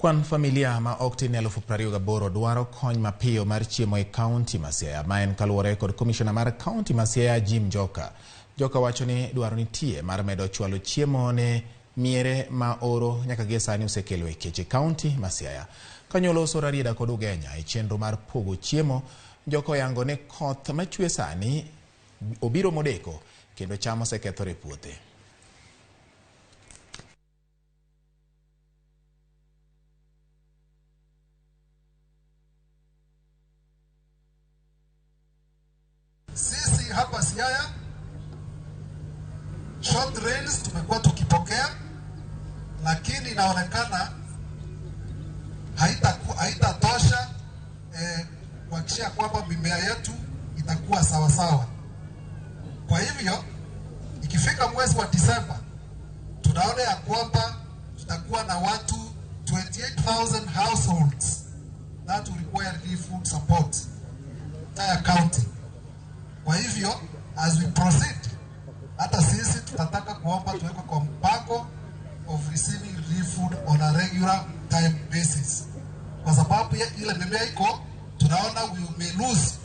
Kwan familia ma ok tin ne 28,000 dwaro kony mapiyo mar chiemo e kaunti ma Siaya. Ma en kaluwore kod komishona mar kaunti ma Siaya Jim Joka. Joka wacho ni dwaro nitie mar medo chwalo chiemo ne miere ma oro nyaka gie sani osekelo e kech e kaunti ma Siaya. Kanyoloso Rarieda kod Ugenya e chenro mar pogo chiemo, Joka oyango ni koth machwe sani obiro modeko kendo cham osekethore e puothe. Sisi hapa Siaya short rains tumekuwa tukipokea, lakini inaonekana haitatosha kuhakikisha kwamba mimea yetu itakuwa sawa sawa. Kwa hivyo ikifika mwezi wa Disemba tunaona ya kwamba tutakuwa na watu 28,000 households that will require relief food support entire county. Kwa hivyo as we proceed, hata sisi tutataka kuomba tuwekwe kwa mpango of receiving relief food on a regular time basis, kwa sababu ile mimea iko tunaona we may lose.